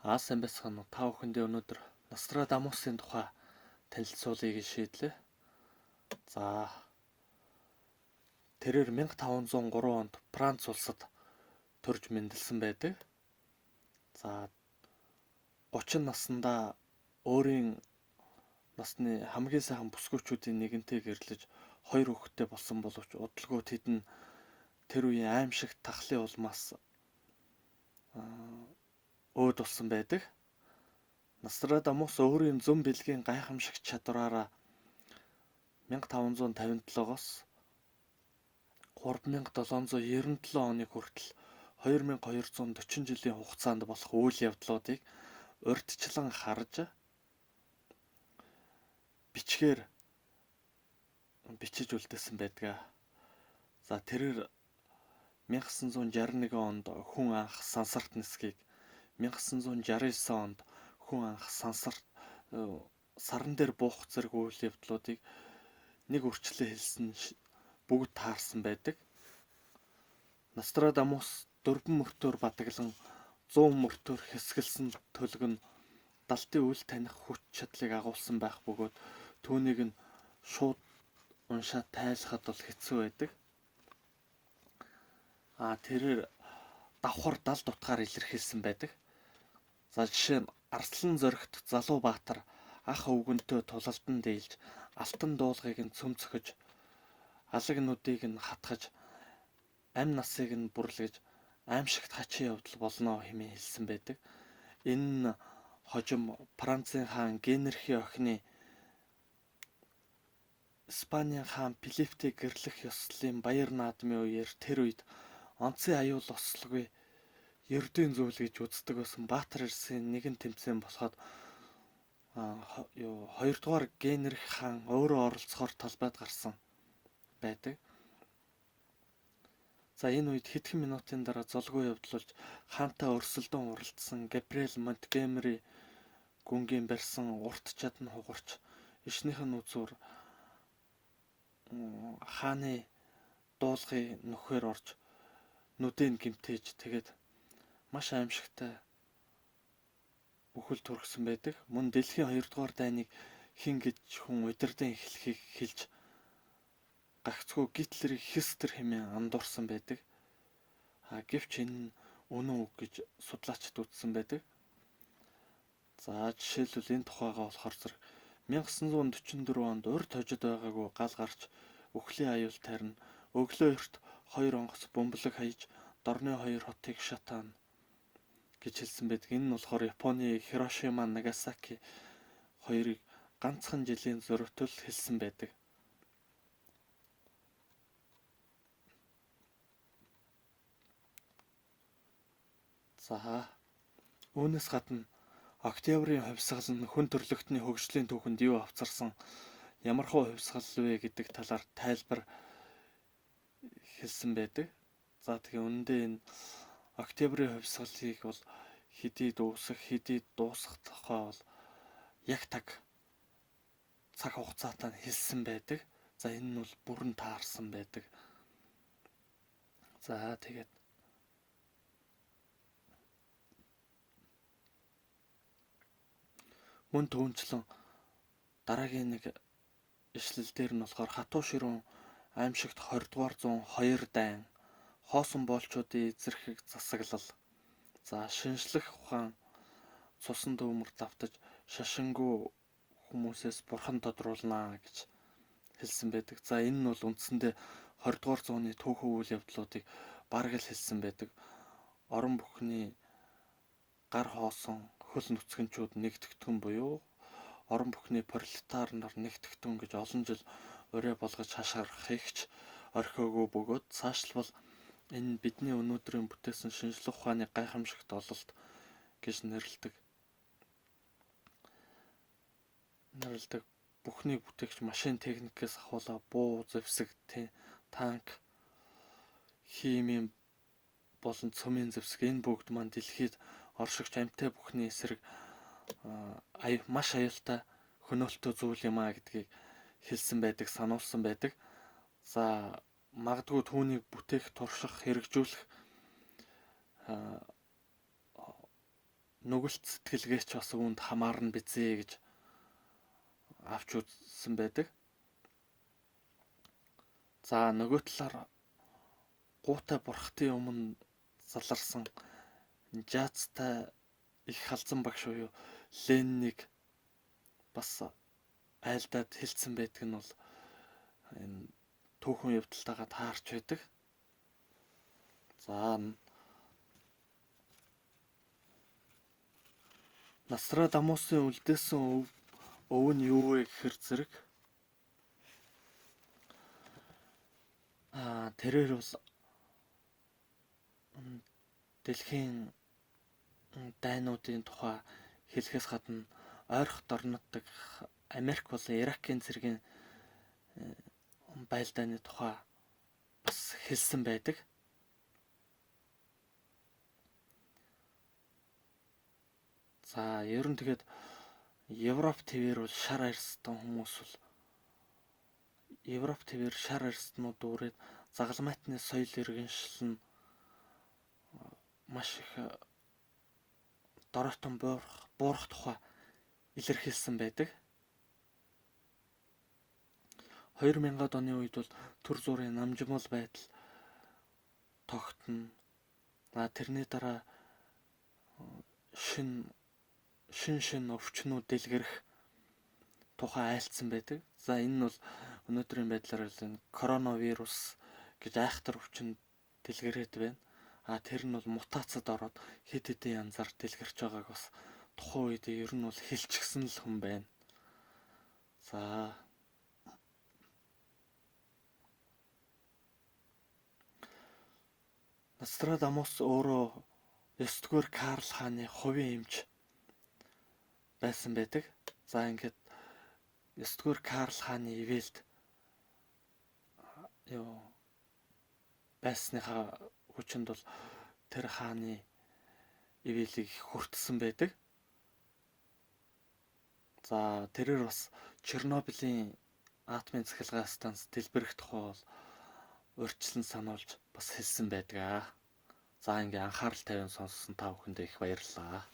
Аа, сайн байцгаана уу? Та бүхэндээ өнөөдөр Нострадамусын тухай танилцуулъя гэж шийдлээ. За, тэрээр 1503 онд Франц улсад төрж мэндэлсэн байдаг. За, 30 наснда өөрийн насны хамгийн сайхан бүсгүйчүүдийн нэгэнтэй гэрлэж хоёр хүүхэдтэй болсон боловч удалгүй тэд нь тэр үеийн аимшигт тахлын улмаас өөд болсон байдаг. Нострадамус өөрийн зөн бэлгийн гайхамшигт чадвараараа 1557-оос 3797 оны хүртэл 2240 жилийн хугацаанд болох үйл явдлуудыг урьдчилан харж бичгээр бичиж үлдээсэн байдаг. За, тэрээр 1961 онд хүн анх сансарт нисэхийг, 1969 онд хүн анх сансар саран дээр буух зэрэг үйл явдлуудыг нэг үрчлээ хэлсэн бүгд таарсан байдаг. Нострадамус дөрвөн мөртөөр бадаглан 100 мөртөөр хэсгэлсэн төлөг нь далтын үл таних хүч чадлыг агуулсан байх бөгөөд түүнийг нь шууд уншаад тайлахад бол хэцүү байдаг. А тэрээр давхар далд утгаар илэрхийлсэн байдаг. За, жишээ нь Арслан зоригт залуу баатар ах өвгөнтэй тулалдан дийлж, алтан дуулгыг нь цөм цохиж, алаг нүдийг нь хатгаж, амь насыг нь бүрлэж аимшигт хачин явдал болно хэмээн хэлсэн байдаг. Энэ нь хожим Францын хаан Генрихийн охины Испанийн хаан Филипптэй гэрлэх ёслолын баяр наадмын үеэр тэр үед онцын аюул ослогүй ердийн зүйл гэж үздэг байсан Баатар эрсийн нэгэн тэмцээн болоход юу хоёрдугаар Генрих хаан өөрөө оролцохоор талбайд гарсан байдаг. За, энэ үед хэдхэн минутын дараа золгүй явдлуулж хаантай өрсөлдөн уралдсан Габриэл Монтгомери гүнгийн барьсан урт чад нь хугарч ишнийх нь үзүүр хааны дуулгын нөхөр орж нүдийг гэмтээж, тэгээд маш аимшигтай үхэл төрсөн байдаг. Мөн дэлхийн 2 дугаар дайныг хэн гэж хүн удирдан эхлэхийг хэлж гагцхүү Гитлерийг хистер хэмээн андуурсан байдаг. А гэвч энэ нь үнэн үг гэж судлаачид үзсэн байдаг. За, жишээлбэл энэ тухайгаа болохоор зэрэг 1944 онд урьд хожид байгаагүй гал гарч үхлийн аюул тайрна. Өглөө эрт хоёр онгоц бөмбөлөг хаяж дорны хоёр хотыг шатаана гэж хэлсэн байдаг. Энэ нь болохоор Японы Хирошима, Нагасаки хоёрыг ганцхан жилийн зөрүүтэл хэлсэн байдаг. За, үүнээс гадна Октябрийн хувьсгал нь хүн төрөлхтний хөгжлийн түүхэнд юу авчирсан, ямархуу хувьсгал вэ гэдэг талаар тайлбар хэлсэн байдаг. За, тэгээ үнэндээ энэ Октябрийн хувьсгалыг бол хэдий дуусах, хэдий дуусах тухай бол яг цаг хугацаатай нь хэлсэн байдаг. За, энэ нь бол бүрэн таарсан байдаг. За, тэгээд мөн түүнчлэн дараагийн нэг ишлэл дээр нь болохоор хатуу ширүүн аимшигт 20 дугаар зуун 2 дайн хоосон боолчуудын эзэрхэг засаглал, за, шинжлэх ухаан цусан дүүмэр давтаж шашингүй хүмүүсээс бурхан тодруулнаа гэж хэлсэн байдаг. За, энэ нь бол үндсэндээ 20 дугаар зууны түүхэн үйл явдлуудыг бараг л хэлсэн байдаг. Орон бүхний гар хоосон хөл нүцгэнчүүд нэгтгэдэгтэн буюу орон бүхний пролетар нар нэгтгэдэгтэн гэж олон жил ураа болгож хашгирахыг ч орхиогүй бөгөөд цаашлбал энэ бидний өнөөдрийн бүтээсэн шинжлэх ухааны гайхамшигт ололт гэж нэрлэдэг. Нэрлэдэг бүхнийг бүтээгч машин техникээс ахуулаа буу, зэвсэг, танк, химийн болон цөмийн зэвсэг энэ бүгд маань дэлхийд оршигч амьтай бүхний эсрэг маш аюултай хөнөөлтөө зүйл юм а гэдгийг хэлсэн байдаг, сануулсан байдаг. За, магадгүй түүнийг бүтээх, турших, хэрэгжүүлэх Нүгэлт сэтгэлгээч бас үүнд хамаарна бизээ гэж авч үзсэн байдаг. За нөгөө талаар гуутай бурхтын өмнө заларсан жаазтай их халзан багш буюу Леннийг бас айлдаад хэлсэн байдаг нь бол энэ түүхэн явдалтайгаа таарч байдаг. За Нострадамусын үлдээсэн өв нь юу вэ гэхэр зэрэг тэрээр бол дэлхийн дайнуудын тухай хэлэхээс гадна ойрхот орнууд дахь Америк болон Иракийн цэргийн байлдааны тухай бас хэлсэн байдаг. За ер нь тэгээд Европ твээр бол шар арьстан хүмүүс бол Европ твээр шар арьстанууд дүүрээд загалмайтны соёл иргэншил нь маш их доройтон буурах тухай илэрхийлсэн байдаг. 2000-ад оны үед бол төр зүрийн намжмал байдал тогтно. Тэрний дараа шин өвчнүүд дэлгэрэх тухай айлтсан байдаг. За энэ нь бол өнөөдрийн байдлаар энэ коронавирус гэж айхтар өвчин дэлгэрээд байна. Тэр нь бол мутацид ороод хэд хэдэн янзаар дэлгэрч байгааг бас тухайн үед ер нь бол хэлчихсэн л хүн байна. За Нострадамус өөрөө 9-р Карл хааны хувийн эмч байсан байдаг. За ингээд 9-р Карл хааны ивэлд байсныхаа хүчинд бол тэр хааны ивэлийг хүртсэн байдаг. За тэрээр бас Чернобылийн атомын цахилгаан станц дэлбэрэх тухай бол урьдчилан сануулж бас хэлсэн байдаг. За ингээ анхаарал тавиан сонссон та бүхэндээ их баярлалаа.